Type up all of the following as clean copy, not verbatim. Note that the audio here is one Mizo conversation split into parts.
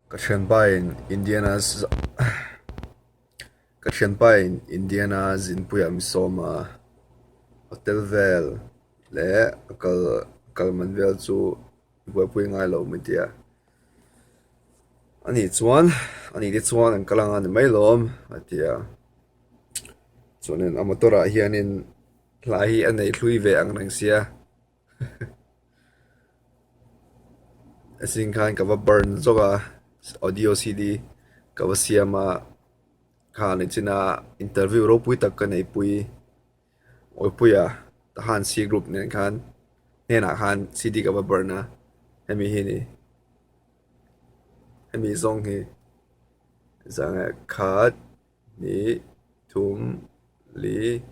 Ka thianpain Indiana ka thianpain Indiana zinpuiah mi sawm a, hotel vel leh a kal kal man vel chu buaipui ngai lo mai tia. Ani chuan ani te chuan an kal anga ni mai lawm a ti a, chuanin a motor ah hianin hla hi a nei hlui ve ang reng sia. A zing khan ka va burn zawk a audio CD ka va siam a kha nichina interview ropui tak ka neihpui Awipuia Tahan C group nen khan hnenah khan CD ka va burn a hemi hi a ni hemi zawng hi zan khat hnih thum li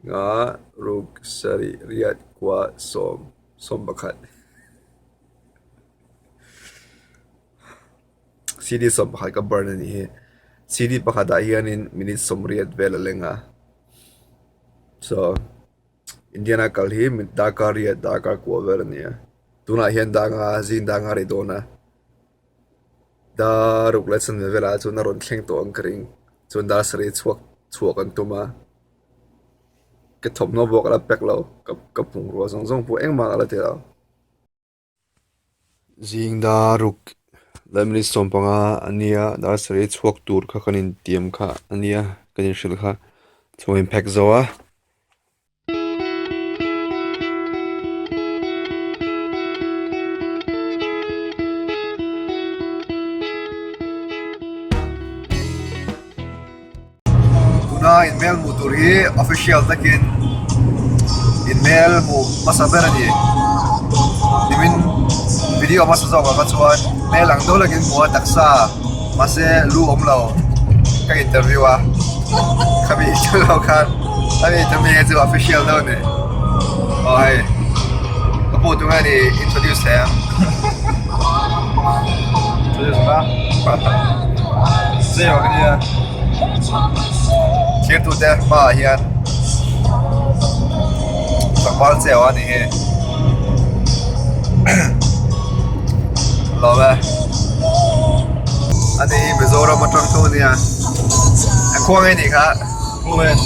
nga ruk sarih riat kua sawm 11 CD 11 ka burn a nih hi CD pakhatah hianin minute sawmriat vel a leng a so Indiana kal hi darkar riat darkar kua vel a ni a tunah hian dar nga zing dar nga ri dawn a. Dar ruk leh chanve velah chuan a rawn thleng tawh ang ka ring chuan dar sarih chhuak chhuah kan tum a ka thawmhnaw pawh ka la pack lo ka ka bungrua zawng zawng pawh engmah ka la ti lo. Zing dar ruk leh minute 15 a nia dar sarih chhuak tur kha kan intiam kha a nia kan inhrilh kha chhuah in pack zo a. Tuna inhmel hmuh tur hi official takin inhmel hmuh hmasa ber a ni. Nimin video hmasa zawkah kha chuan hmel ang deuh lekin hmuh a taksa mahse lu awm lo ka interview a khami chu khan. Ani chu mi chu official deuh ni. Aw hei ka pu tunge ni introduce thei ang. Introduce na. Zero ka nia. Thirtu te hmaah hian tlangval cheu a ni hi. Lawm e. Ani hi Mizoram atang tho a nia. Engkhua nge nih kha? Poland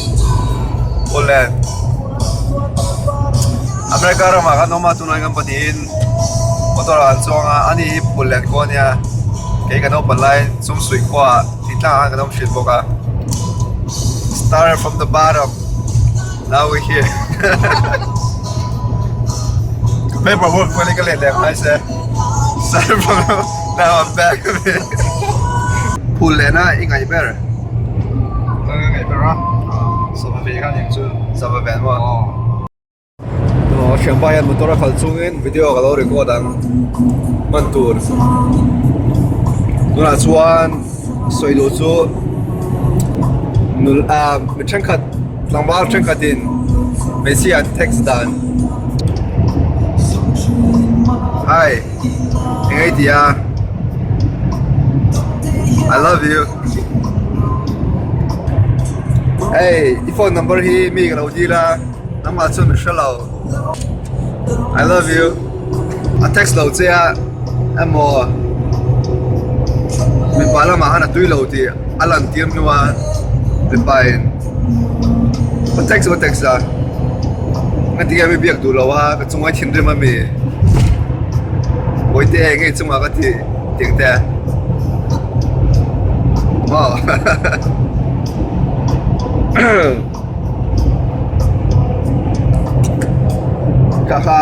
Poland America ramah khan awm a tunlai kan pahnihin motor ah an chuang a ani hi Poland khua a nia kei kan naupan laiin Sumsuih khuaah thingtlang ah khan kan awm thin bawk a star from the bottom now we here paper work pawh hi ka let leh ngai se star from now I'm back Poland a i ngaih ber. Sava ve kha aniang chu sava ve maw aw thianpa hian motor a khalh chungin video ka lo record ang hman tur tunah chuan sawi duh chu nul ah mi thenkhat tlangval thenkhatin hmeichhia an text dan hi eng ei tih a I love you. Hei i phone number hi mi ka lo dil a nangmah chuan min hre lo I love you a text lo che a emaw mipa lamah khan a tui lo tih a lan tir hnu a mipa in ka text ka text a engati nge mi biak duh lo a ka chunga i thinrim ami bawihte eng nge i chungah ka tih tih ang te. Maw Kha kha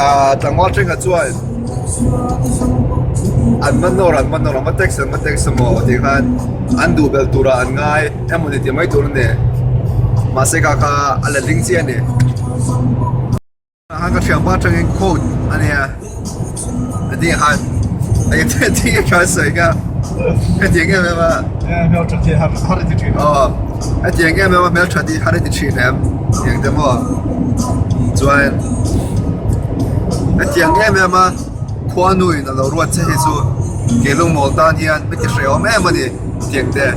ah tlangval thenkhat chuan an man nawr an man nawr an va text an va text emaw tih khan an duh belh turah an ngai emaw ni tih mai tur a ni mahse kha kha a letling chiah a ni. Khan ka thianpa atangin quote a nia a ding han a ding a tha sawi kha hetiang em em a hmeltha hi har har i ti thin aw hetiang em em a hmeltha hi har i ti thin em tiang te maw chuan hetiang em em a khuanu in a lo ruat che hi chu keilungmawl tan hian mi ti hrehawm em a ni tiang te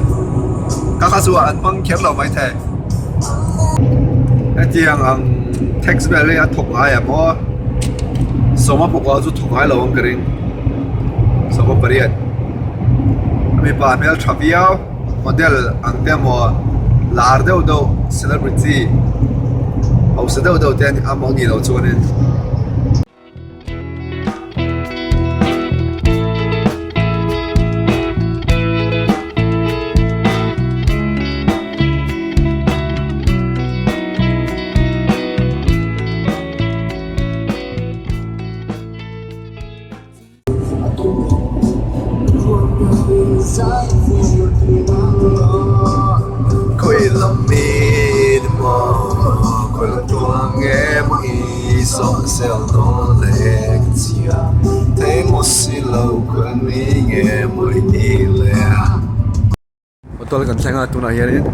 kha kha chu an hmang kher lo maithei. Hetiang ang tax vel hi a thawk ngai ang aw sawma pakua chu thawk ngai lo ang ka ring sawma pariat. Mipa hmeltha viau model ang te emaw lar deuh deuh celebrity hausa deuh deuh te a maw nih loh chuanin. Hotel kan thleng a tunah hianin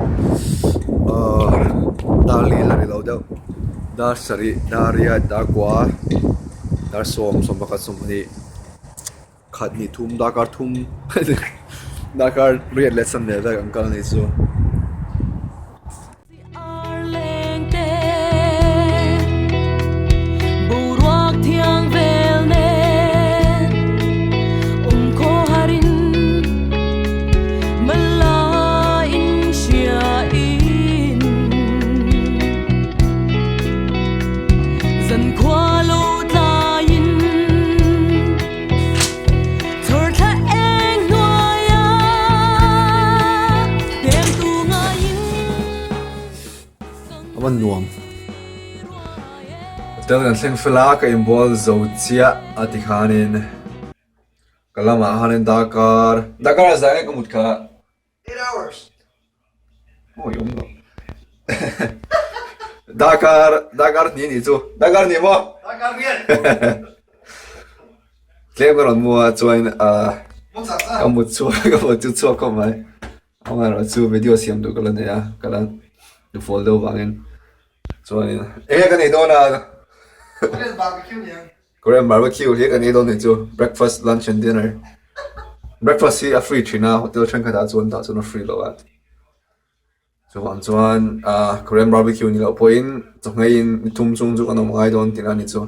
ahh dar li la ni lo deuh dar sarih dar riat dar kua dar sawm sawmpakhat sawmhnih khat hnih thum darkar thum darkar riat leh chanve vel kan kal a nih chu. A va nuam. Hotel kan thleng fel a, ka inbual zo chiah a ti khanin ka lamah khanin darkar darkar a zai nge ka mut kha. Mawi awm lo. Darkar darkar hnih nih chu darkar hnih maw? Darkar riat. Tlem ka rawn mu a chuan ah ka mut chhuak ka mut chu chhuak khawp mai. Amaherawhchu video siam duh ka la nei a ka la duhfawl deuh vangin chuanin enge ka nei dawn a. Korean barbecue niang. Korean barbecue hi kan ei dawn hei chu breakfast lunch and dinner breakfast hi a free thin a hotel thenkhatah chuan tah chuan a free lo a chuvang chuan ah Korean barbecue ni loh pawhin chawhmeh in ni thum chung chu kan awm ngai dawn tihna a ni chu.